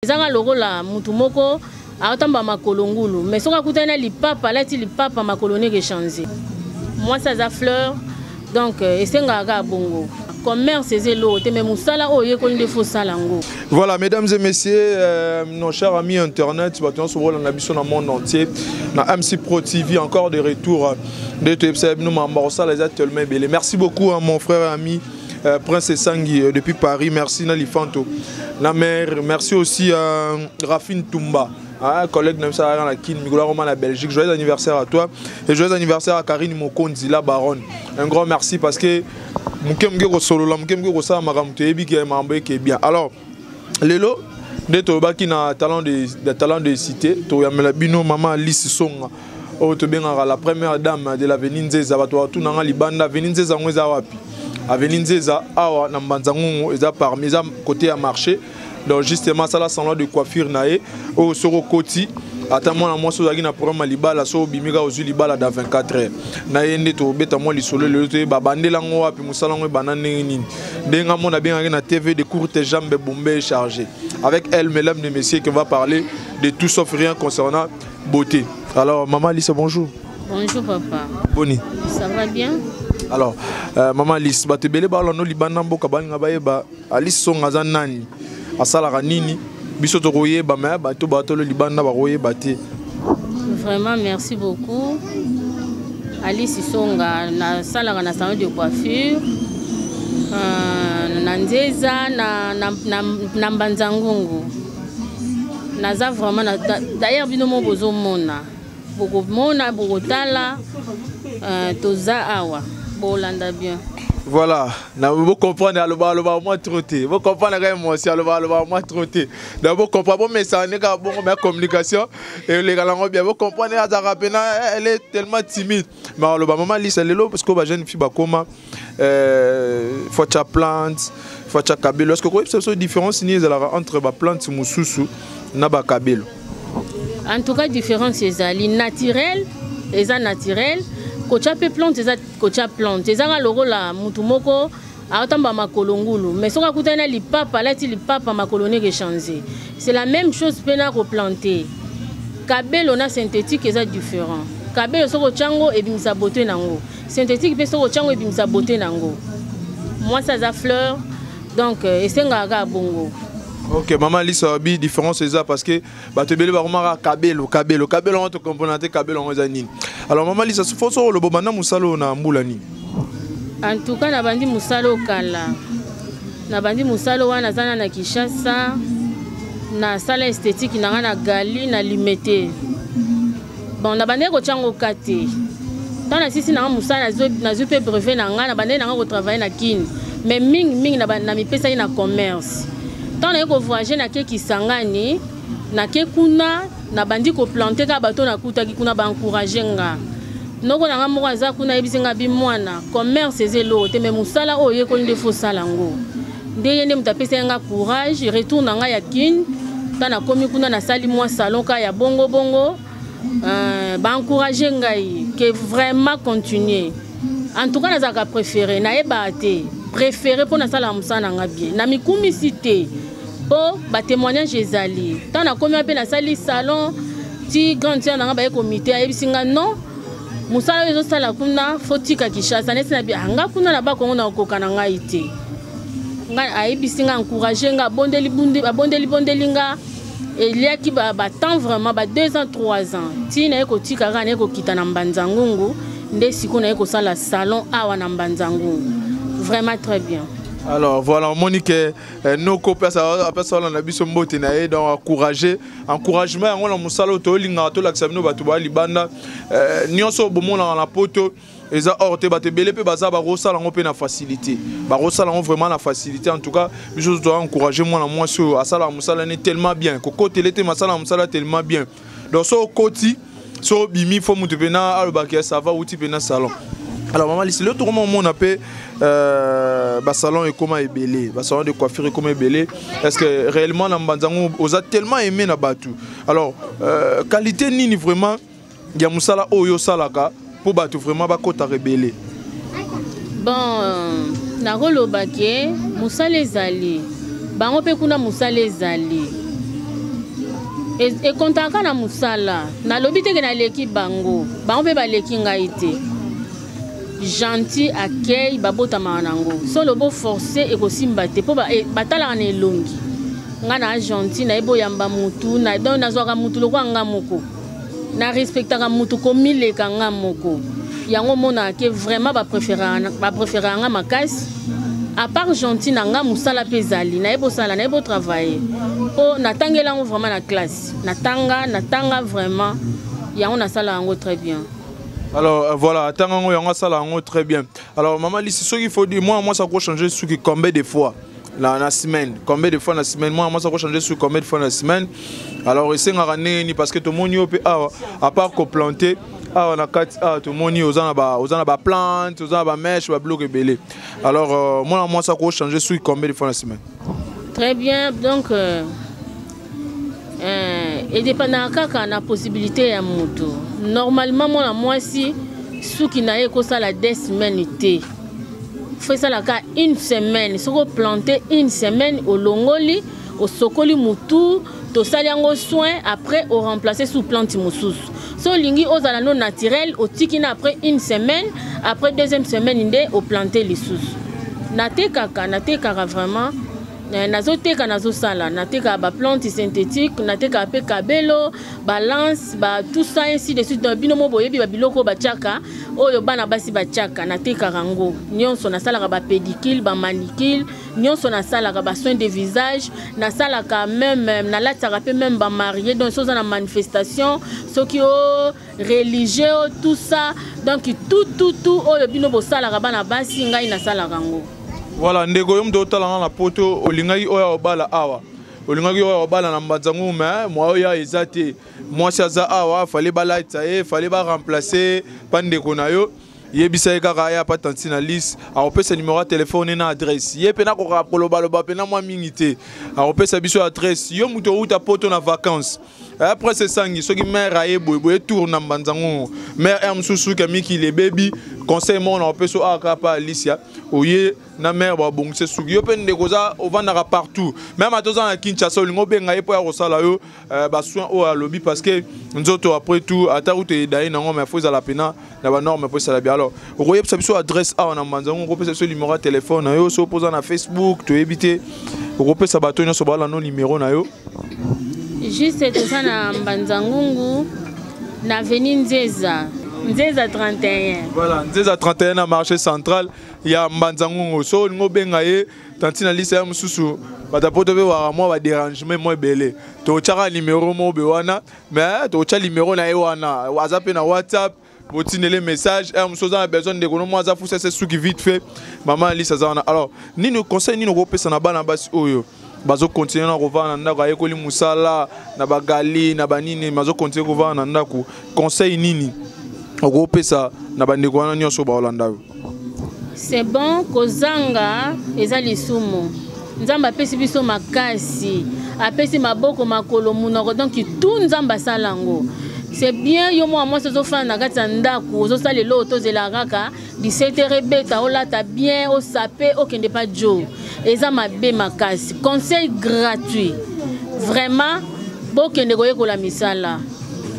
Ezaka lokola mutu moko aotamba makolo ngulu, mais soki akutani na lipapa, alati lipapa, makolo neke changer. Mwasi aza fleur, donc esengaka kaka bongo. Commerce eza eloko te, mais mosala oyo oyekoli nde faut osala yango. Voilà, mesdames et messieurs, nos chers amis internet, bato nyonso bolanda biso na monde entier, na MC Pro TV, encore de retour nde toyebisa bino makambo kosala eza tellement ebele. Merci beaucoup à mon frère et ami Prince Esangi depuis Paris, merci na Lifanto, la mère, merci aussi à Rafine Tumba, hein, collègue na biso na Kin, Mikolo Roma na Belgique. Joyeux anniversaire à toi et joyeux anniversaire à Karine Mokonzi, la baronne. Un grand merci parce que muke muke ko solola, muke muke ko sala makambo toyebi ke mambo eke bien. Alors lelo nde toyobaki na talent de cité, toyamela bino mama Alice Songa oyo tobengaka la première dame de l'avenue Nzeza. Bato batunanga libanda avenue Nzeza yango eza wapi? Avenue Nzeza awa na Mbanza Ngungu, eza parmi, eza côté ya marché. Donc justement sala salon de coiffure na ye oyo soko koti ata mwana mwasi ozalaki na programme ya libala, so obimi kaka ozwi libala da 24 heures na ye. Nde tobeta mwa lisolo lelo, toyeba bandela yango wapi, mosala yango ebanda ndenge nini, ndenge nga mona abengaki na TV de courte jambe bombe chargé. Avec elle, mesdames et messieurs, qui va parler de tout sauf rien concernant beauté. Alors maman Alice, bonjour. Bonjour papa. Boni. Ça va bien? Alors maman Alice, bato ebele balando libanda mboka balinga bayeba Alice Songa aza nani, asalaka nini, biso tokoyeba me bato batolo libanda bakoyeba te. Vraiment merci beaucoup. Alice Songa nasalaka na salon de coiffure na Nzeza na Mbanza Ngungu. Naza vraiment na, d'ailleurs bino mo bozomona, bokomona, bokotala, toza awa, bolanda bien. Voilà, na vous comprendre aloba aloba moi trop te. Vous comprendre quand moi aussi aloba aloba moi trop te. Donc vous comprenez bon mais ça n'est pas bon mais communication et les gars bien vous comprenez azara pena elle est tellement timide. Mais aloba maman Lisa lelo parce que ba jeune fille ba koma faut cha plante, faut cha kabelo. Est-ce que quoi c'est différence ni ezala entre ba plante mususu na ba kabelo? En tout cas différence ezali naturel, eza naturel. Kocha pe plante eza kocha plante ezaka lokola mutu moko aotamba makolo ngulu, mais soki akutani na lipapa, alati lipapa, makolo neke changer. C'est la même chose pe na koplanter kabelo na synthétique eza différent. Kabelo soki otyango ebimisa beauté nango, synthétique mpe soki otyango ebimisa beauté nango. Mwasi aza fleur, donc esengaka kaka bongo. Ok, maman Alice abi différence eza parce que bato ebele bakomaka kabelo kabelo kabelo yango tokomprendre te kabelo yango eza nini. Alors maman Alice, faut so oloba banda mosala oyo na mbula nini? En tout cas nabandi mosala oyo kala, nabandi mosala wana naza na Kinshasa, nasala esthétique na nga na Gali na Limete. Bon, nabandaki kotia yango ka te. Ntango nasisi nanga mosala, nazwi mpe brevet na ngai, nabandaki nanga kotravaille na Kini, mais mingi mingi namipesaki na commerce. Ntango naye kovoyage, nake Kisangani, nake kuna nabandi koplante kaka bato nakutaki kuna baencourage nga. Noko na nga moko aza kuna, ayebisi nga bi mwana commerce eza eloko te, mais mosala oyo oyekoli nde faut osala yango. Nde ye nde moto apesaki nga courage. Retour na ngai ya Kine, ntango nakomi kuna nasali mwa salon kaka ya bongo bongo, baencourage ngai ke vraiment continuer. En tout cas nazalaka préféré, nayebaka te préféré mpo nasalaka mosala na nga bien, na mikumisi te mpo batémoignage ezali. Ntango nakomi mpe nasali salon ti grande sœur na nga baye komite, ayebisi nga non, mosala oyo ezosala kuna fo tika Kinshasa. Neti na bi nga kuna na bakongo na kokoka na ngai te. Nga ayebisi nga, encourage nga, abondeli abondeli bondeli nga, eliaki ba temps vraiment ba 2 ans 3 ans ti naye kotika kaka, naye kokita na Mbanza Ngungu. Nde sikoyo naye kosala salon awa na Mbanza Ngungu, vraiment très bien. Alors voilà, omoni ke noko apesa wana na biso mbote na ye. Donc encourager, encouragement yango na mosala oyo tolingaka tolakisa bino bato baya libanda nyonso bomonaka na poto eza or te. Bato ebele mpe baza bakosala yango mpe na facilité, bakosala yango vraiment na facilité. En tout cas biso toza encourager mwana mwasi oyo asalaka mosala ne tellement bien, kokotele te, masalaka mosala tellement bien. Donc so okoti, so obimi, fo moto mpena alobaki ça va, uti mpena salon. Alors mama Lisi, lelo tokoma omona mpe basalon ekoma ebele, basalon de coiffure ekoma ebele. Est ce que réellement na Mbanza yango oza tellement aimé na bato? Alors qualité nini vraiment ya mosala oyo osalaka mpo bato vraiment bakotaka ebele? Bon, nakoloba ke mosala ezali bango mpe kuna, mosala ezali. Ekontaka na mosala. Nalobi teke naleki bango, bango mpe baleki ngai te. Gentil accueil, babotamaka nango. So lobo forcé, ekosimba te, mpo batalaka na elongi. Nga na gentil, nayebi oyamba mutu na, donc nazwaka mutu lokola nga moko, na respectaka mutu komileka nga moko. Yango omonaka ke vraiment bapréféraka nga makasi. À part gentil na nga, mosala mpe ezali, nayebi osala, nayebi otravaille, mpo natangela yango vraiment na classe, natanga vraiment, yango nasala yango très bien. Alors voilà, atanga yango, yango asala yango très bien. Alors mama Lisi, soki faut dire, moi ça ko changer suki combien de fois na semaine? Combien de fois na semaine? Moi ça ko changer suki combien de fois na semaine? Alors esengaka ndenge nini? Parce que tomoni yo mpe awa, à part koplanter awa na kati awa, tomoni oza na baplante, oza na bamèche, babiloko ebele. Alors mwana mwasi ako changer suki combien de fois na semaine? Très bien. Donc edépendaka kaka na possibilité ya moto. Normalement mwana mwasi, suki na ye ekosala 2 semaines te, fo esalaka une semaine. Soki oplante une semaine, olongoli, osokoli mutu, tosali yango soin, après oremplace sous plante mosusu. So olingi ozala no naturel, otiki na après une semaine, après deuxième semaine nde oplante lisusu. Natekaka vraiment, nazoteka, nazosala, natekaka baplante synthétique, natekaka mpe kabelo, balance ba tout ça, ainsi de suite. Donc bino mo boyebi babiloko oyo batiaka, oyo bana basi batiaka, natekaka yango nyonso. Nasalaka bapédicure, bamanicure, nyonso nasalaka, basoin de visage nasalaka, même nalatisaka mpe même bamariés. Donc so oza na manifestation, soki o religieux, o tout ça, donc tout, tout, tout oyo bino bosalaka bana basi, ngai nasalaka yango. Voilà, ndeko, yo moto otalanga na Poto, olingaki oyo obala awa, olingaki oyo obala na Mbanzango, mais mwa oyo eza te. Mwasi aza awa, fallait balatisa ye, fallait baremplace pa ndeko na yo. Yebisa ye kaka aya pa tantine Alice, akopesa numéro ya telefone na adresse. Ye mpe nakokaka kolobaloba mpe na mwa mingi te, akopesa biso adresse. Yo moto outa Poto na vacance, après esangi soki mare aye boye boye, tour na Mbanzango, mare r mosusu suki ya mikili ebebi, conseil moko na kopesa awa kaka pa Alicia, oye na mare babongisa suki. Yo mpe ndeko oza ovandaka partout, même ata oza na Kinshasa, olingi obenga ye mpo ya kosala yo basoin oyo alobi, parce que nzoto, après tout, ata kutu edaye nango, mais fo ezala pena na banorme mpo esala bien. Alors okoyebisa biso adresse awa na Mbanzango, okopesa biso numéro ya telefone na yo, so opoza na Facebook, toyebi te, okopesa bato nyonso balanda numéro na yo. Juste toza na Mbanza-Ngungu, na avenue Nzeza, Nzeza 31. Voilà, Nzeza 31, na marché central ya Mbanza-Ngungu. So olingi obenga ye, tantine Alisa ya mosusu, bato poto mpe waka mwa badérangement mwa ebele, totyaka numéro moko be wana, mais totya numéro na ye wana, aza mpe na WhatsApp, botindele message. R mosusu oza na besoin, ndeko no mwa aza fusa se suki vite fait, mama Alisa aza wana. Alors nini conseil nini okopesa na bana basi oyo bazokontinue na kovanda na ndako, ayekoli mosala na bagali na banini, bazokontinue kovanda na ndako? Conseil nini okopesa na bandeko wana nyonso baolanda yo? C'est bon, kozanga eza lisumu. Nzambe apesi biso makasi, apesi maboko, makolo, munoko, donc tout Nzambe asala yango, c'est bien. Yo mwa mwasi ozofanda na kati ya ndako, ozosala eloko, tozela kaka 17 heures ebeta, olata bien, osape, okende pa jo, eza mabe makasi. Conseil gratuit, vraiment, bokende koyekola misala,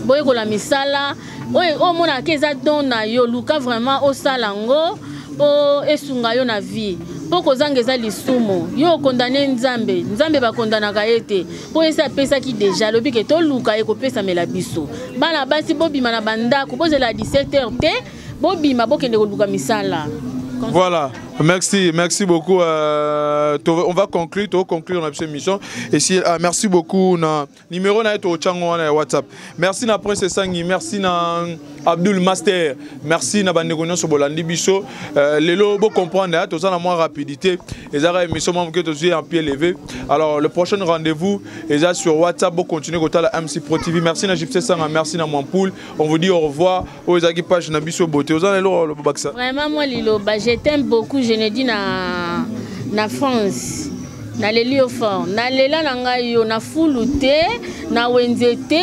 boyekola misala oyo omonaka eza don na yo. Luka vraiment osala yango mpo esunga yo na vie, mpo kozanga eza lisumu. Yo okondane Nzambe, Nzambe bakondanaka ye te, mpo esi apesaki deja, alobi ke toluka, ekopesamela biso. Bana basi, bobima na bandako, bozela 17 heures te, bobima, bokende koluka misala. Voilà, merci, merci beaucoup. On va conclure, to conclure notre émission. Et si, merci beaucoup na numéro na to chango na WhatsApp. Merci na Prince Sangi, merci na Abdul Master, merci na bandeko nyonso bolandi biso. Lelo bo comprendre, hein, toza na moins rapidité. Ezara émission moi que to en pied levé. Alors le prochain rendez-vous eza sur WhatsApp, bo continuer kotala MC Pro TV. Merci na Gypsy Sanga, merci na Mwampoul. On vous dit au revoir. Oyo ezalaki page na biso beauté. Oza na eloko bakisa? Vraiment, moi liloba, je t'aime beaucoup. Je ne dis na France, naleli yo fort, nalela na ngai yo na fulu te, na wenze te,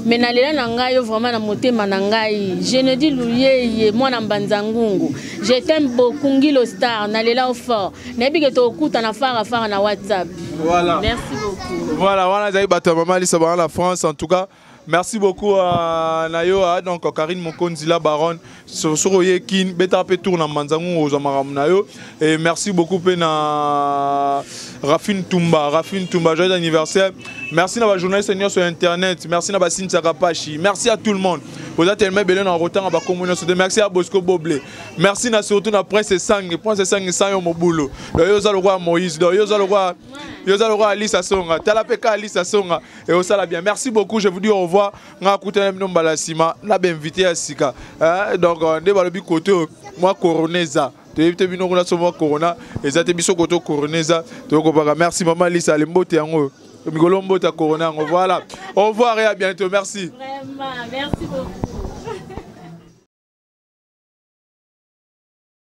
mais nalela na ngai yo vraiment na motema na ngai. Je ne dis Luyeye, mwana Mbanza Ngungu, je t'aime beaucoup. Ngilo Star, nalela yo fort. Nayebi ke tokutana fara fara na WhatsApp. Voilà. Merci beaucoup. Voilà, wana ezali bato ya mama Alisa bana na France en tout cas. Merci beaucoup à Nayo, donc Karine Mokonzi la baronne. Soki oye Kin, beta pe tour na Manzangu ozwa makambo na yo. Et merci beaucoup pe na Rafine Tumba, Rafine Tumba, joyeux anniversaire. Merci na ba journaliste nyonso sur internet, merci na ba Cynthia Kapashi, merci à tout le monde. Boza tellement ebele na rotanga ba kombo nyonso te. Merci à Bosco Boblé. Merci na surtout na Prince Sang, Prince Sang sang yo mobulu. Donc yo oza lokola Moïse, donc yo oza lokola yo oza lokola Alice Asonga. Tala pe ka Alice Asonga et osala bien. Merci beaucoup, je vous dis au revoir. Nga kutana bino mbala sima na ba invité ya sika. Hein, donc nde balobi kote moi coroneza. Toyebi te bino kuna so mwa corona eza te biso koto corona eza tokopaka. Merci mama Lisa alembote yango. Mikolo mbota corona yango. Voilà. Au revoir et à bientôt. Merci. Vraiment, merci beaucoup.